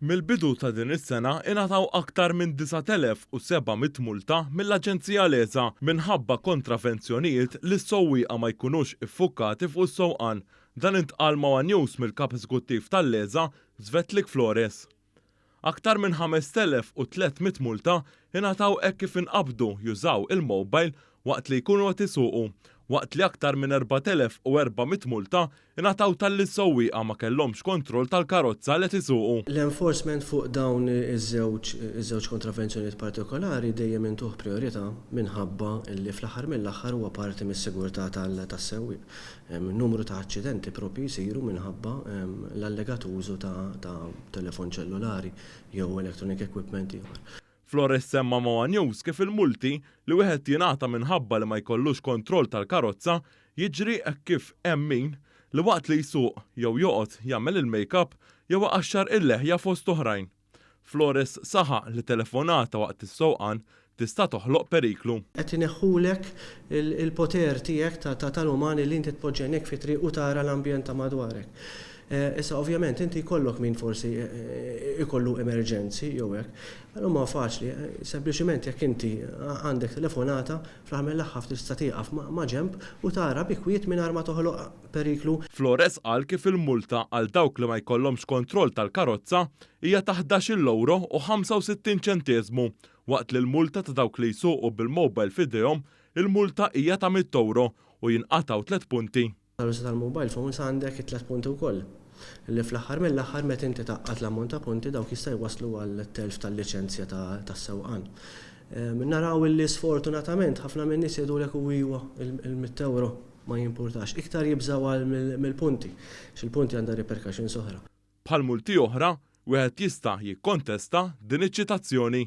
Mill-bidu ta' din is-sena ingħataw aktar minn 9,700 multa mill-Aġenzija LESA minħabba kontravenzjonijiet li s-sewwieqa ma jkunux iffukkati fuq is-sewqan. Dan intqal ma' one News mill-Kap Eżekuttiv tal-LESA, Svetlik Flores. Aktar minn 5,300 multa ingħataw hekk kif inqabdu jużaw il-mobile waqt li jkunu qed isuqu, waqt li aktar minn 4,400 multa ingħataw talli s-sewwieqa ma kellhomx kontroll tal-karozza li qed isuqu. L-enforcement fuq dawn iż-żewġ iż-żewġ kontravenzjonijiet partikolari dejjem intuh prijorità minħabba li fl-aħħar mill-aħħar huwa parti mis-sigurtà tas-sewwieq. Numru ta' aċċidenti proprju jsiru minħabba l-allegat użu ta' telefon ċellulari jew electronic equipment ieħor. Flores semma ma' one News kif il-multi li wieħed jingħata minħabba li ma jkollux kontroll tal-karozza jiġri hekk kif hemm min li waqt li jsuq jew joqgħod jagħmel il-make-up jew iqaxxar il-leħja fost oħrajn. Flores saħaq li telefonata waqt is-sewqan tista' toħloq periklu. Qed ineħħulek il-poter tiegħek ta' tal-uman li inti tpoġġi għajnejk fit-triq u tara l-ambjent ta' madwarek. Issa ovvjament inti jkollok min forsi ikollu emerġenzi jew hekk. Allura ma faċli, sempliċiment jekk inti għandek telefonata, fl-aħħar mill-aħħar tista' tieqaf ma' ġenb u tara bi kwiet mingħajr ma toħloq periklu. Flores qal kif il-multa għal dawk li ma jkollhomx kontroll tal-karozza hija ta' 11-il ewro u 65 ċenteżmu, waqt li l-multa ta' dawk li jsuqu bil-mobile f'idejhom, il-multa hija ta' mitt ewro u jinqatgħu tliet punti. Tal-użu tal-mobile phones għandek it-tliet punti wkoll, li fl-aħħar mill-aħħar meta inti tgħaqqad l-ammont ta' punti dawk jista' jwasslu għal telf tal-liċenzja tas-sewqan. Naraw illi sfortunatament ħafna min-nies jgħidulek u iwa il-mitt ewro ma jimpurtax. Iktar jibżgħu għal mill-punti, għax il-punti għandha repercussions oħra. Bħal multi oħra, wieħed jista' jikkontesta din iċ-ċitazzjoni.